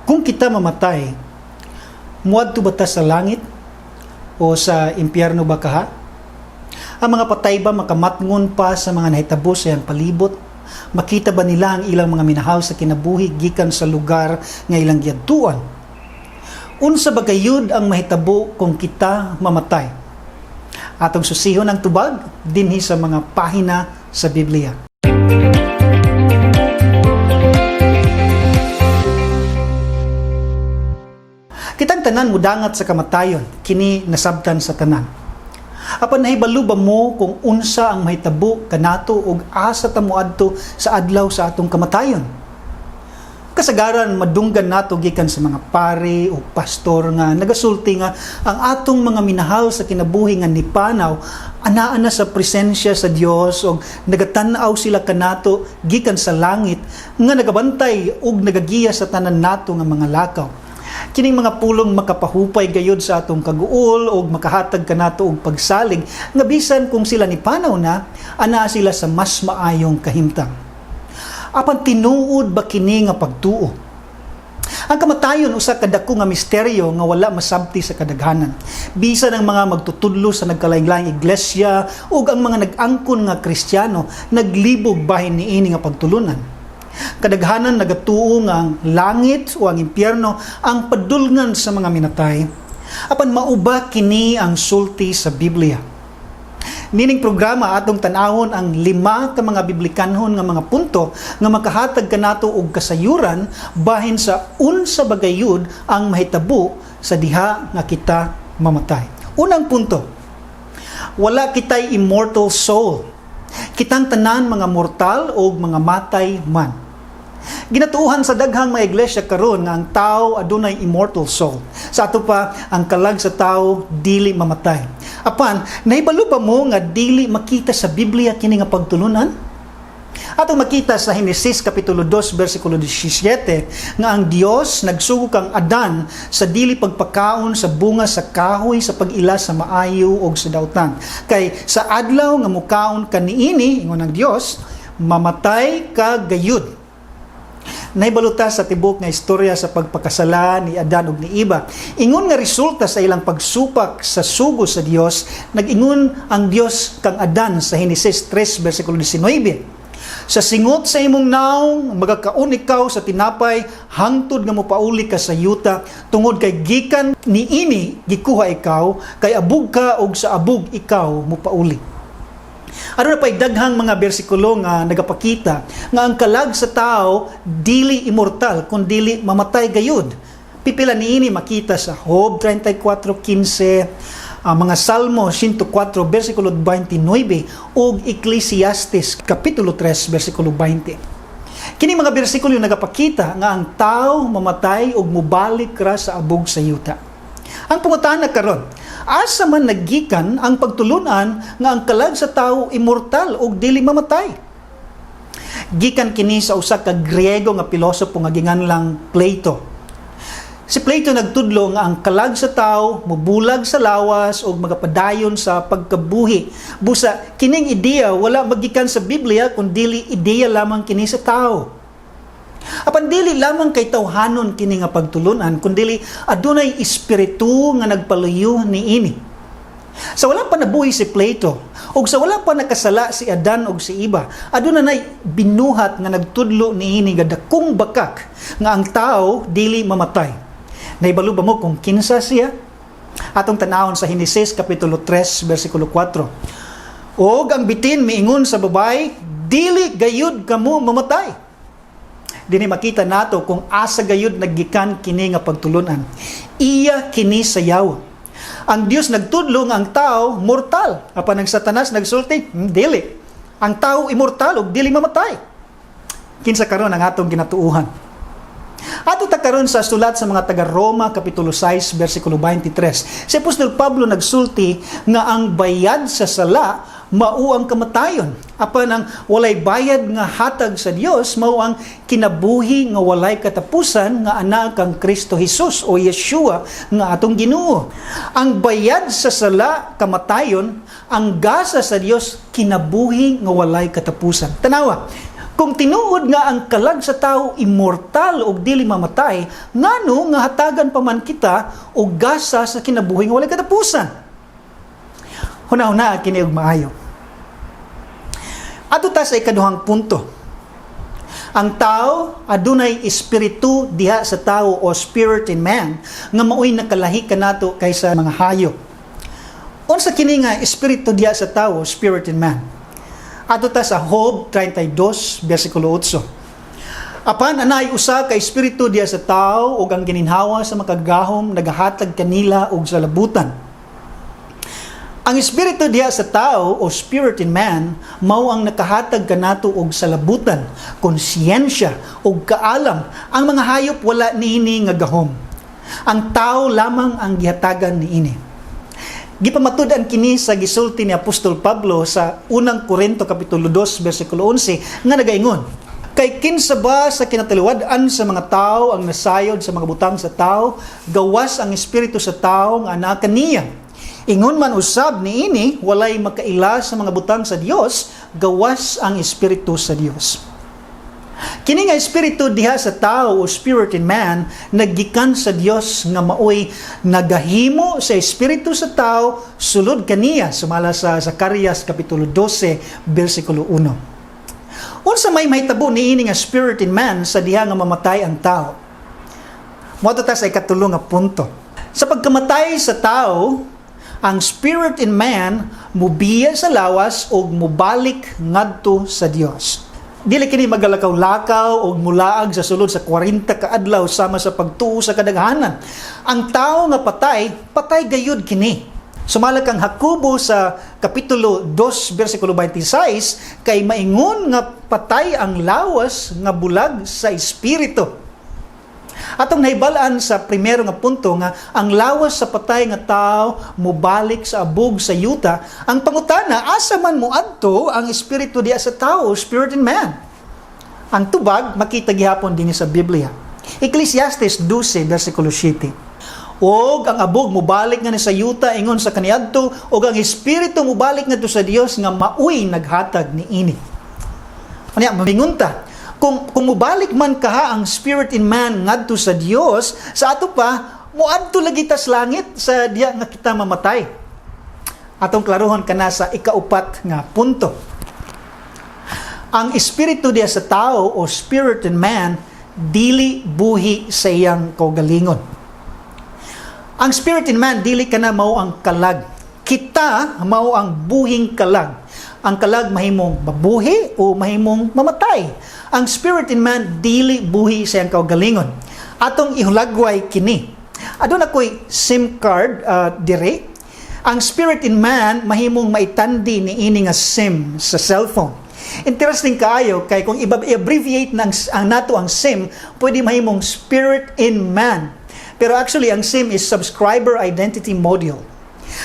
Kung kita mamatay, muadto ba ta sa langit o sa impyerno ba kaha? Ang mga patay ba makamatngon pa sa mga nahitabo sa iyang palibot? Makita ba nila ang ilang mga minahal sa kinabuhi gikan sa lugar nga ilang giadtuan? Unsa ba gayud ang mahitabo kung kita mamatay? Atong susihon ang tubag dinhi sa mga pahina sa Biblia. Kitang tanan mudangat sa kamatayon, kini nasabtan sa tanan. Apan nahibalo ba mo kung unsa ang mahitabo kanato ug asa ta moadto sa adlaw sa atong kamatayon? Kasagaran madunggan nato gikan sa mga pare o pastor nga nagasulti nga ang atong mga minahal sa kinabuhi nga nipanaw anaa na sa presensya sa Dios og nagatan-aw sila kanato gikan sa langit nga nagabantay ug nagagiya sa tanan nato nga mga lakaw. Kining mga pulong makapahupay gayud sa atong kaguol og makahatag kanato og pagsalig nga bisan kung sila nipanaw na, anaa sila sa mas maayong kahimtang. Apan tinuod ba kini nga pagtuo? Ang kamatayon usa ka dako nga misteryo nga wala masabti sa kadaghanan. Bisan ang mga magtutudlo sa nagkalain-laing iglesia ug ang mga nag-angkon nga Kristiyano naglibog bahin niini nga pagtulunan. Kadaghanan nagatuo nga ang langit o ang impyerno ang padulngan sa mga minatay. Apan mao ba kini ang sulti sa Biblia? Nining programa atong tan-awon ang lima ka mga biblikanhon nga mga punto nga makahatag kanato og kasayuran bahin sa unsa ba gayud ang mahitabo sa diha nga kita mamatay. Unang punto, wala kitay immortal soul. Kitang tanan mga mortal o mga matay man. Ginatuohan sa daghang mga iglesia karon nga ang tao adunay immortal soul. Sa ato pa, ang kalag sa tao dili mamatay. Apan, nahibalo ba mo nga dili makita sa Biblia kini nga pagtulunan? Atong makita sa Henesis Kapitulo 2 versikulo 17 nga ang Dios nagsugo kang Adan sa dili pagpakaon sa bunga sa kahoy sa pag-ila sa maayo og sa dautan. Kay sa adlaw nga mukaon kaniini, ingon ang Dios, mamatay ka gayud. Nahibalo ta sa tibok nga istorya sa pagpakasala ni Adan ug ni Eva. Ingon nga resulta sa ilang pagsupak sa sugo sa Dios, nag-ingon ang Dios kang Adan sa Henesis 3 versikulo 19. Sa singot sa imong naong, magakaon ikaw sa tinapay, hangtod nga mopauli ka sa yuta, tungod kay gikan niini gikuha ikaw, kay abog ka og sa abog ikaw mopauli. Aduna pa'y daghang mga bersikulo nga nagapakita nga ang kalag sa tao dili immortal kun dili mamatay gayud. Pipila niini makita sa Job 34:15, ang mga Salmo 104 versikulo 29 ug Ecclesiastes kapitulo 3 versikulo 20. Kini mga bersikulo nagapakita nga ang tao mamatay ug mobalik ra sa abog sa yuta. Ang pangutana karon, asa man naggikan ang pagtulunan nga ang kalag sa tao immortal ug dili mamatay? Gikan kini sa usa ka Griego nga pilosopo nga ginganlang Plato. Si Plato nagtudlo nga ang kalag sa tao mobulag sa lawas ug magapadayon sa pagkabuhi. Busa kining ideya wala magikan sa Biblia kun dili ideya lamang kini sa tao. Apan dili lamang kay tawhanon kini nga pagtulunan kundili adunay espiritu nga nagpaluyo niini. Sa wala pa nabuhi si Plato ug sa wala pa nakasala si Adan ug si Eva, aduna nay binuhat nga nagtudlo niini nga dakong bakak nga ang tao dili mamatay. Nahibalo ba mo kung kinsa siya? Atong tan-awon sa Henesis kapitulo 3 versikulo 4. Og ang bitin miingon sa babae, dili gayud kamo mamatay. Dinhi makita nato kung asa gayud naggikan kini nga pagtulunan. Iya kini sa yawa. Ang Dios nagtudlo nga ang tao mortal. Apan ang Satanas nagsulti, dili. Ang tao immortal ug dili mamatay. Kinsa karon ang atong ginatuohan? Ato ta karon sa sulat sa mga taga-Roma kapitulo 6 versikulo 23. Si Apostol Pablo nagsulti nga ang bayad sa sala mao ang kamatayon. Apan ang walay bayad nga hatag sa Dios mao ang kinabuhi nga walay katapusan nga anaa kang Kristo Jesus o Yeshua nga atong Ginoo. Ang bayad sa sala kamatayon, ang gasa sa Dios kinabuhi nga walay katapusan. Tanawa, Kung tinuod nga ang kalag sa tao immortal ug dili mamatay, ngano nga hatagan pa man kita og gasa sa kinabuhi nga walay katapusan? Huna-huna kini og maayo. Adto ta sa ikaduhang punto. Ang tao adunay espiritu diha sa tao o spirit in man nga maoy nakalahi kanato kaysa mga hayop. Unsa kini nga espiritu diha sa tao, spirit in man? Adto ta sa Job 32 bersikulo 8. Apan anay usa ka espiritu diha sa tao ug ang gininhawa sa Makagagahom nagahatag kanila og salabutan. Ang espiritu diha sa tao o spirit in man mao ang nakahatag kanato og salabutan, konsyensya ug kaalam. Ang mga hayop wala niini nga gahom. Ang tao lamang ang gihatagan niini. Gipamatud-an kini sa gisulti ni Apostol Pablo sa Unang Korinto kapitulo 2 bersikulo 11 nga nagaingon: "Kay kinsa ba sa kinataliwad-an sa mga tao ang nasayod sa mga butang sa tao, gawas ang espiritu sa tao nga anaa kaniya? Ingon man usab niini, walay makaila sa mga butang sa Dios, gawas ang espiritu sa Dios." Kini nga espiritu diha sa tao o spirit in man naggikan sa Dios nga maoy nagahimo sa espiritu sa tao sulod kaniya, sumala sa Zacarias kapitulo 12 bersikulo 1. Unsa may mahitabo niini nga spirit in man sa diha nga mamatay ang tao? Moadto ta sa ikatulo nga punto. Sa pagkamatay sa tao, ang spirit in man mubiya sa lawas ug mubalik ngadto sa Dios. Dili kini magalakaw-lakaw o mulaag sa sulod sa 40 ka adlaw sama sa pagtuo sa kadaghanan. Ang tao nga patay, patay gayud kini. Sumala kang Hakubo sa kapitulo 2 bersikulo 26, kay maingon nga patay ang lawas nga bulag sa espiritu. Atong nahibalaan sa primero nga punto nga ang lawas sa patay nga tao mubalik sa abog sa yuta. Ang pangutana, asa man moadto ang espiritu diha sa tao, spirit in man? Ang tubag makita gihapon dinhi sa Biblia. Ecclesiastes 12 bersikulo 7. Og ang abog mubalik nga ni sa yuta ingon sa kaniadto, ug ang espiritu mubalik ngadto sa Dios nga maoy naghatag niini. Unya moingon ta, kung mubalik man kaha ang spirit in man ngadto sa Dios, sa ato pa moadto lagi tas langit sa diya nga kita mamatay? Atong klarohon kana sa ikaupat nga punto. Ang espiritu diya sa tao o spirit in man dili buhi sa iyang kaugalingon. Ang spirit in man dili kana mao ang kalag. Kita mao ang buhing kalag. Ang kalag mahimong mabuhi o mahimong mamatay. Ang spirit in man dili buhi sa iyang kaugalingon. Atong ihulagway kini. Aduna ko'y SIM card dire. Ang spirit in man mahimong maitandi ni ini nga SIM sa cellphone. Interesting kaayo kay kung i-abbreviate ng ang nato ang SIM, pwede mahimong spirit in man. Pero actually, ang SIM is Subscriber Identity Module.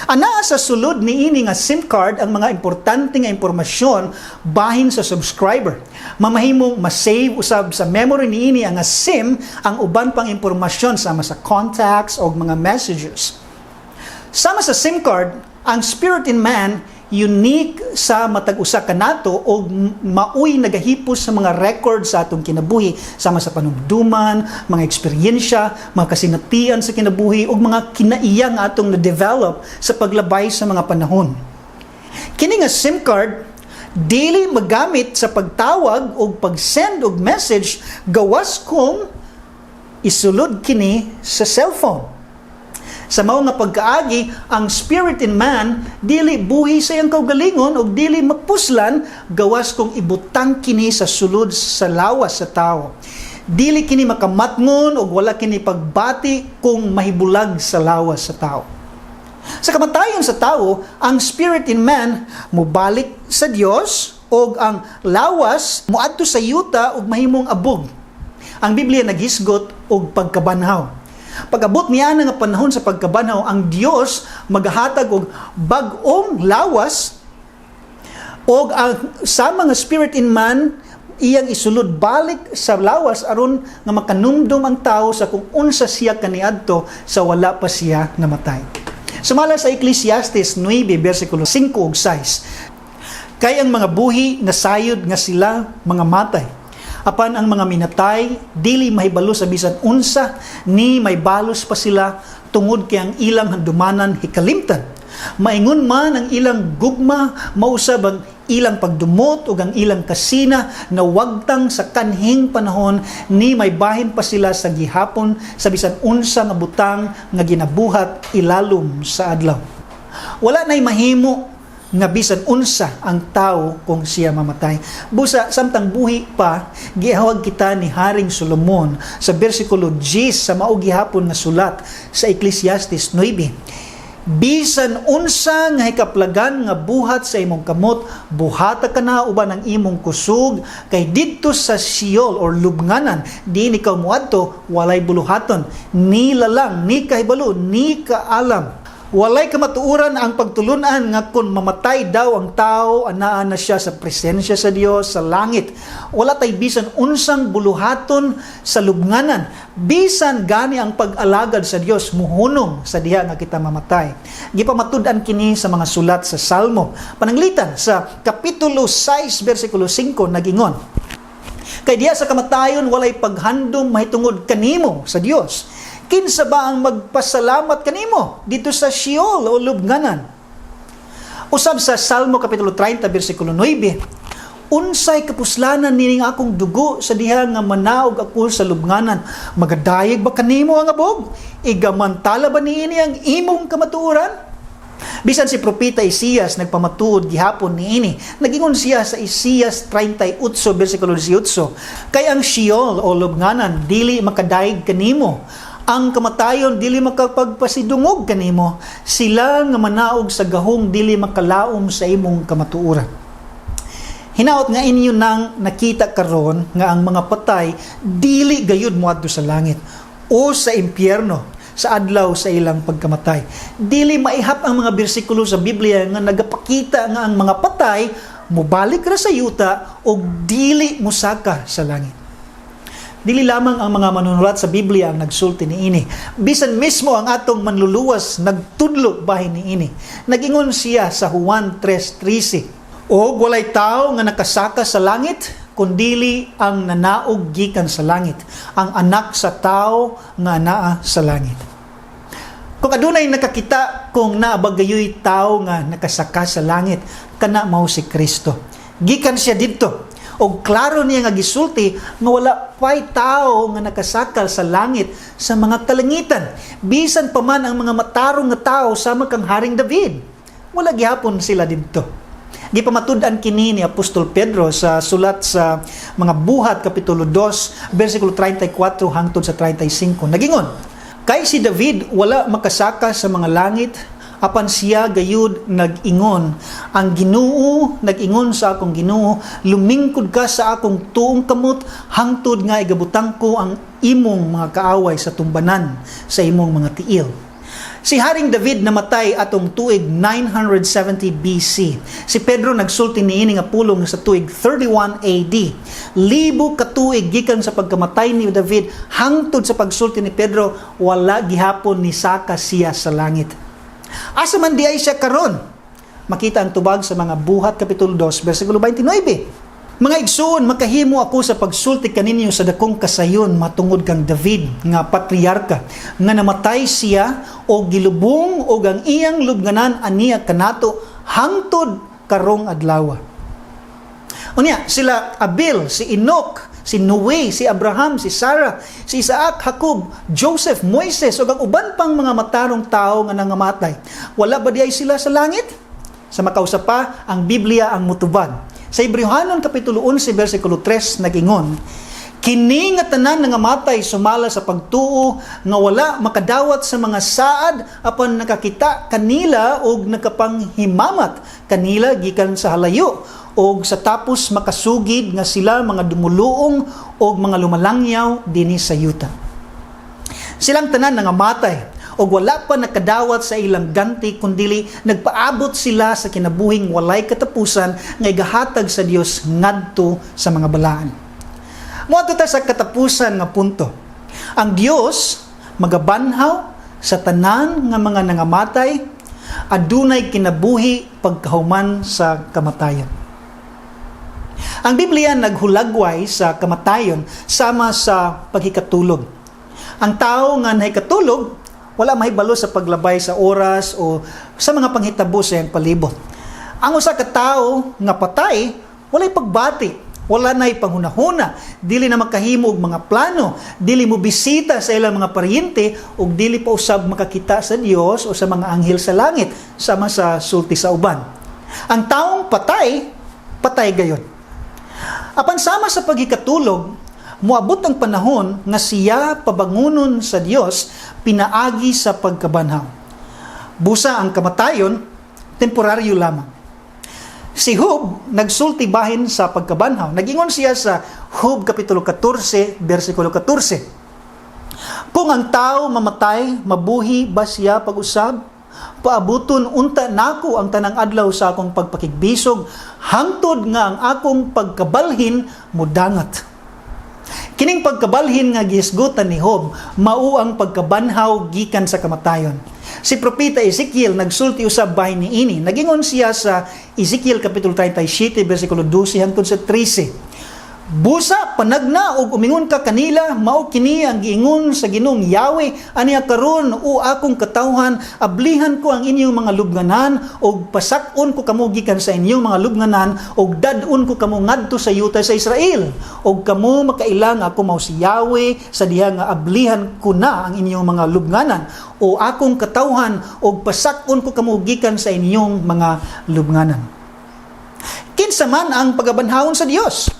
Anaa sa sulod niini nga SIM card ang mga importante nga impormasyon bahin sa subscriber. Mamahimong ma-save usab sa memory niini ang nga SIM ang uban pang impormasyon sama sa contacts o mga messages. Sama sa SIM card, ang spirit in man unique sa matag usa kanato og maoy nagahipos sa mga records sa atong kinabuhi sama sa panumduman, mga eksperyensya, mga kasinatian sa kinabuhi ug mga kinaiya nga atong na-develop sa paglabay sa mga panahon. Kini nga SIM card dili magamit sa pagtawag o pag-send og message gawas kung isulod kini sa cellphone. Sa mao nga pagkaagi, ang spirit in man dili buhi sa iyang kaugalingon og dili mapuslan gawas kung ibutang kini sa sulod sa lawas sa tao. Dili kini makamatngon og wala kini pagbati kung mahibulag sa lawas sa tao. Sa kamatayon sa tao, ang spirit in man mubalik sa Dios og ang lawas moadto sa yuta ug mahimong abog. Ang Biblia naghisgot og pagkabanhaw. Pag-abot niya nga panahon sa pagkabanhaw, ang Dios maghatag og bag-ong lawas og ang sa mga spirit in man iyang isulod balik sa lawas aron nga makanumdum ang tao sa kung unsa siya kaniadto sa wala pa siya namatay. Sumala sa Ecclesiastes 9 bersikulo 5 ug 6. Kay ang mga buhi nasayod nga sila mga matay. Apan ang mga minatay dili mahibalo sa bisan unsa, ni may balos pa sila tungod kay ang ilang handumanan hikalimtan. Maingon man ang ilang gugma, mausab ang ilang pagdumot ug ang ilang kasina nawagtang sa kanhing panahon, ni may bahin pa sila sa gihapon sa bisan unsa nga butang nga ginabuhat ilalom sa adlaw. Wala nay mahimo nga bisan unsa ang tao kung siya mamatay. Busa samtang buhi pa, gihawag kita ni Haring Solomon sa bersikulo 10 sa mao gihapon nga sulat sa Ecclesiastes 9. "Bisan unsa nga hikaplagan nga buhat sa imong kamot, buhata kana uban ang imong kusog, kay didto sa Sheol or lubnganan, diin ikaw moadto, walay buluhaton, ni lalang, ni kahibalo, ni kaalam." Walay kamatuoran ang pagtulunan nga kung mamatay daw ang tao, anaa na siya sa presensya sa Dios sa langit. Wala tay bisan unsang buluhaton sa lubnganan. Bisan gani ang pag-alagad sa Dios muhunong sa diha nga kita mamatay. Gipamatud-an kini sa mga sulat sa Salmo. Pananglitan sa kapitulo 6 bersikulo 5 nagingon, "Kay diha sa kamatayon walay paghandom mahitungod kanimo sa Dios. Kinsa ba ang magpasalamat kanimo didto sa Sheol o lubnganan?" Usab sa Salmo kapitulo 30 bersikulo 9, "Unsay kapuslanan nining akong dugo sa diha nga manaog ako sa lubnganan? Magadayeg ba kanimo ang abog? Igamantala ba niini ang imong kamatuoran?" Bisan si Propeta Isaias nagpamatuod gihapon niini. Nagingon siya sa Isaias 38 bersikulo 18, "Kay ang Sheol o lubnganan dili makadayeg kanimo. Ang kamatayon dili makapagpasidungog kanimo. Sila nga manaog sa gahong dili makalaom sa imong kamatuoran." Hinaot nga inyo nang nakita karon nga ang mga patay dili gayud moadto sa langit o sa impyerno sa adlaw sa ilang pagkamatay. Dili maihap ang mga bersikulo sa Biblia nga nagapakita nga ang mga patay mobalik ra sa yuta o dili mosaka sa langit. Dili lamang ang mga manunulat sa Biblia ang nagsulti niini. Bisan mismo ang atong Manluluwas nagtudlo bahin niini. Nagingon siya sa Juan 3:13, "Og walay tao nga nakasaka sa langit, kundili ang nanaog gikan sa langit, ang Anak sa Tao nga naa sa langit." Kung adunay nakakita kung naa ba gayoy tao nga nakasaka sa langit, kana mao si Kristo. Gikan siya didto. Og klaro niya nga gisulti nga wala pay tao nga nakasakal sa langit, sa mga kalangitan. Bisan pa man ang mga matarong nga tao sama kang Haring David, wala gihapon sila didto. Gipamatud-an kini ni Apostol Pedro sa sulat sa mga Buhat kapitulo 2 bersikulo 34 hangtod sa 35. Nagingon, "Kay si David wala makasaka sa mga langit, apan siya gayud nag-ingon, 'Ang Ginoo nag-ingon sa akong Ginoo, lumingkod ka sa akong tuong kamot hangtod nga igabutang ko ang imong mga kaaway sa tumbanan sa imong mga tiil.'" Si Haring David namatay atong tuig 970 BC. Si Pedro nagsulti niini nga pulong sa tuig 31 AD. Libo ka tuig gikan sa pagkamatay ni David hangtod sa pagsulti ni Pedro, wala gihapon ni saka siya sa langit. Asa man diay siya karon? Makita ang tubag sa mga Buhat kapitulo 2 bersikulo 29. Mga igsoon, makahimo ako sa pagsulti kaninyo sa dakong kasayon matungod kang David nga patriarka, nga namatay siya o gilubong og ang iyang lubnganan aniya kanato hangtod karong adlaw. Unya, sila Abel, si Enoch, si Noe, si Abraham, si Sarah, si Isaac, Jacob, Joseph, Moises, ug ang uban pang mga matarong tao nga nangamatay. Wala ba diay sila sa langit? Sa makausa pa, ang Biblia ang mutubag. Sa Hebreohanon kapitulo 11 bersikulo 3 nagingon, "Kini nga tanan nangamatay sumala sa pagtuo nga wala makadawat sa mga saad, apan nakakita kanila og nakapanghimamat kanila gikan sa halayo, og sa tapos makasugid nga sila mga dumuluong og mga lumalangyaw dinhi sa yuta." Silang tanan nangamatay og wala pa nakadawat sa ilang ganti, kundili nagpaabot sila sa kinabuhing walay katapusan nga igahatag sa Dios ngadto sa mga balaan. Moadto ta sa katapusan nga punto. Ang Dios magabanhaw sa tanan nga mga nangamatay, adunay kinabuhi pagkahuman sa kamatayon. Ang Biblia naghulagway sa kamatayon sama sa paghikatulog. Ang tao nga nahikatulog, wala mahibalo sa paglabay sa oras o sa mga panghitabo sa iyang palibot. Ang usa ka tawo nga patay, walay pagbati, wala na'y panghunahuna, dili na makahimo og mga plano, dili mo bisita sa ilang mga paryente ug dili pa usab makakita sa Dios o sa mga anghel sa langit sama sa sulti sa uban. Ang taong patay, patay gayon. Apan sama sa paghikatulog, moabot ang panahon nga siya pabangunon sa Dios pinaagi sa pagkabanhaw. Busa ang kamatayon, temporaryo lamang. Si Job nagsulti bahin sa pagkabanhaw. Nagingon siya sa Job kapitulo 14, bersikulo 14. "Kung ang tao mamatay, mabuhi ba siya pag-usab? Paabuton unta nako ang tanang adlaw sa akong pagpakigbisog, hangtod nga ang akong pagkabalhin mudangat." Kining pagkabalhin nga gihisgutan ni Job, mao ang pagkabanhaw gikan sa kamatayon. Si Propeta Ezekiel nagsulti usab bahin niini. Nagingon siya sa Ezekiel kapitulo 37 bersikulo 12 hangtod sa 13. "Busa panagna og umingon ka kanila, mao kini ang giingon sa Ginoong Yahweh aniya karon: O akong katawhan, ablihan ko ang inyong mga lubnganan og pasak-on ko kamo gikan sa inyong mga lubnganan og dad-on ko kamo ngadto sa yuta sa Israel, og kamo makaila nga ako mao si Yahweh sa diha nga ablihan ko na ang inyong mga lubnganan, o akong katawhan, og pasak-on ko kamo gikan sa inyong mga lubnganan." Kinsa man ang pagabanhawon sa Dios?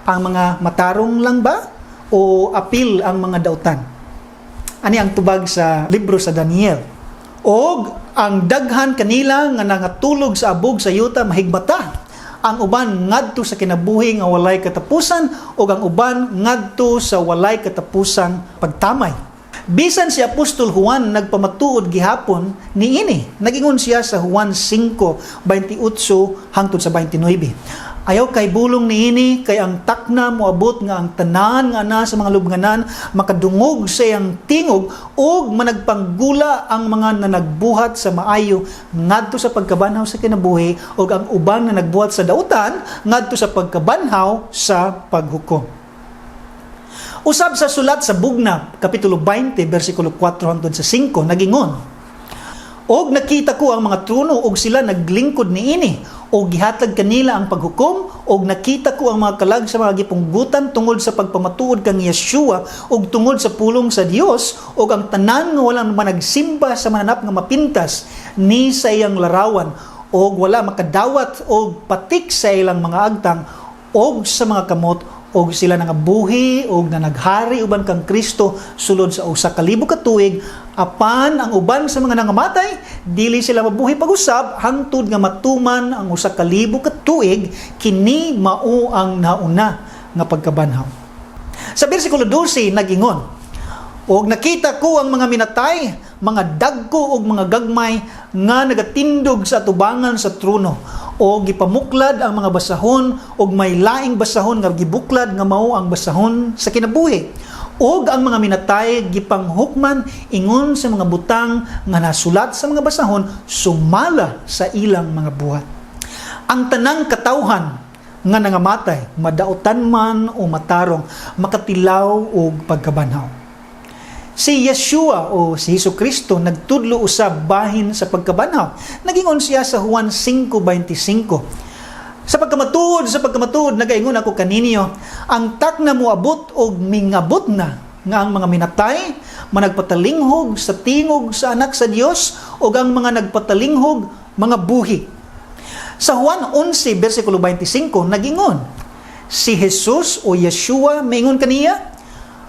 Ang mga matarong lang ba o apil ang mga dautan? Ani ang tubag sa libro sa Daniel. "Og ang daghan kanila nga nangatulog sa abog sa yuta mahigbata. Ang uban ngadto sa kinabuhi nga walay katapusan ug ang uban ngadto sa walay katapusang pagtamay." Bisan si Apostol Juan nagpamatuod gihapon niini. Nagingon siya sa Juan 5:28 hangtod sa 29. "Ayaw kay bulong niini, kay ang takna moabot nga ang tanan nga ana sa mga lubnganan makadungog sa iyang tingog, ug managpanggula ang mga nanagbuhat sa maayo ngadto sa pagkabanhaw sa kinabuhi, ug ang uban nga nagbuhat sa dautan ngadto sa pagkabanhaw sa paghukom." Usab sa sulat sa Bugna, Kapitulo 20, versikulo 4 hangtod sa 5, nagingon, "Og nakita ko ang mga trono og sila naglingkod niini, og gihatag kanila ang paghukom, og nakita ko ang mga kalag sa mga gipunggutan tungod sa pagpamatuod kang Yeshua ug tungod sa pulong sa Dios, ug ang tanan nga walang managsimba sa mananap nga mapintas ni sa iyang larawan og wala makadawat og patik sa ilang mga agtang og sa mga kamot, og sila nangabuhi og nanaghari uban kang Kristo sulod sa 1,000 ka tuig. Apan ang uban sa mga nangamatay, dili sila mabuhi pag-usab hangtod nga matuman ang 1,000 ka tuig. Kini mao ang nauna nga pagkabanhaw." Sa bersikulo 12 nagingon, "Og nakita ko ang mga minatay, mga dagko ug mga gagmay, nga nagatindog sa atubangan sa trono, og gipamuklad ang mga basahon, ug may laing basahon nga gibuklad nga mao ang basahon sa kinabuhi. Og ang mga minatay gipanghukman ingon sa mga butang nga nasulat sa mga basahon sumala sa ilang mga buhat." Ang tanang katawhan nga nangamatay, madautan man o matarong, makatilaw og pagkabanhaw. Si Yeshua o si Hesus Kristo nagtudlo usab bahin sa pagkabanhaw. Nagingon siya sa Juan 5:25. Sa pagkamatuod, nagaingon ako kaninyo, ang takna moabot og mingabot na nga ang mga minatay managpatalinghog sa tingog sa Anak sa Dios, ug ang mga nagpatalinghog mga buhi." Sa Juan 11 versikulo 25 nagingon si Jesus o Yeshua, maingon kaniya,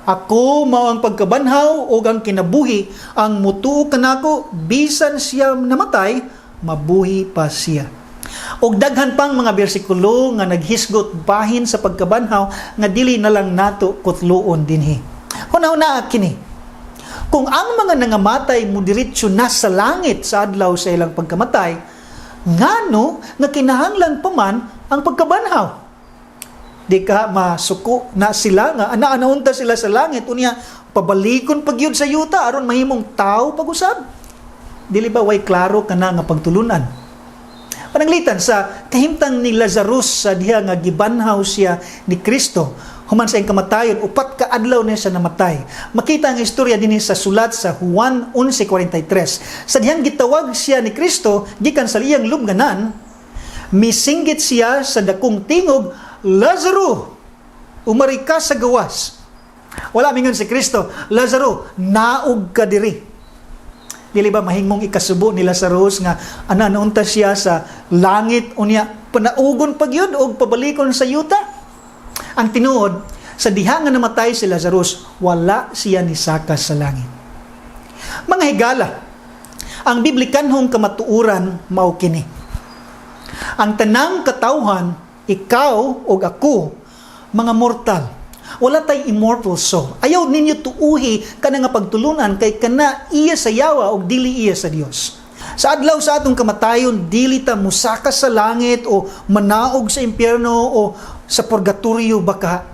"Ako mao ang pagkabanhaw ug ang kinabuhi. Ang mutuo kanako, bisan siya namatay, mabuhi pa siya." Og daghan pang mga bersikulo nga naghisgot bahin sa pagkabanhaw nga dili na lang nato kutluon dinhi. Huna-huna kini. Kung ang mga nangamatay mo diretso na sa langit sa adlaw sa ilang pagkamatay, ngano nga kinahanglan pa man ang pagkabanhaw? Di ka masuko na sila nga ana-ana unta sila sa langit, unya pabalikon pa gyud sa yuta aron mahimong tao pag-usab? Dili ba way klaro kana nga pagtulunan? Pananglitan sa kahimtang ni Lazarus sa diha nga gibanhaw siya ni Kristo human sa iyang kamatayon, 4 ka adlaw na siya namatay. Makita ang istorya dinhi sa sulat sa Juan 11:43. Sa dihang gitawag siya ni Kristo gikan sa iyang lubnganan, misinggit siya sa dakong tingog, "Lazaro, umari ka sa gawas." Wala mingon si Kristo, "Lazaro, naog ka diri." Dili ba mahimong ikasubo ni Lazarus nga ana unta siya sa langit, unya panaugon pa gyud og pabalikon sa yuta? Ang tinuod, sa diha nga namatay si Lazarus, wala siya nisaka sa langit. Mga higala, ang biblikanhong kamatuoran mao kini. Ang tanang katawhan, ikaw ug ako, mga mortal. Wala tay immortal soul. Ayaw ninyo tuuhi kana nga pagtulunan kay kana iya sa yawa ug dili iya sa Dios. Sa adlaw sa atong kamatayon, dili ta musaka sa langit o manaog sa impyerno o sa purgatorio baka.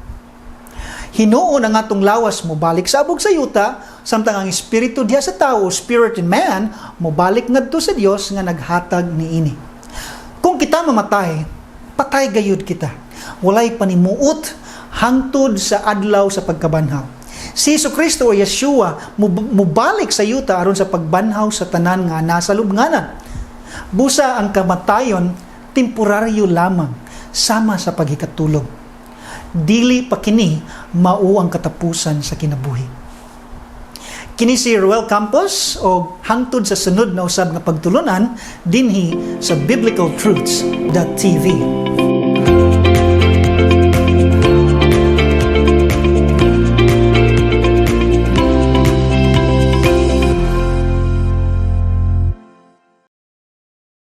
Hinuon ang atong lawas mobalik sa abog sa yuta, samtang ang espiritu diha sa tao, spirit in man, mobalik ngadto sa Dios nga naghatag niini. Kung kita mamatay, patay gayud kita. Walay panimuot hangtod sa adlaw sa pagkabanhaw. Si Hesus Kristo o Yeshua mubalik sa yuta aron sa pagbanhaw sa tanan nga nasa lubnganan. Busa ang kamatayon temporaryo lamang, sama sa paghikatulog. Dili pa kini mao ang katapusan sa kinabuhi. Kini si Ruel Campos o hangtod sa sunod na usab nga pagtulunan dinhi sa biblicaltruths.tv.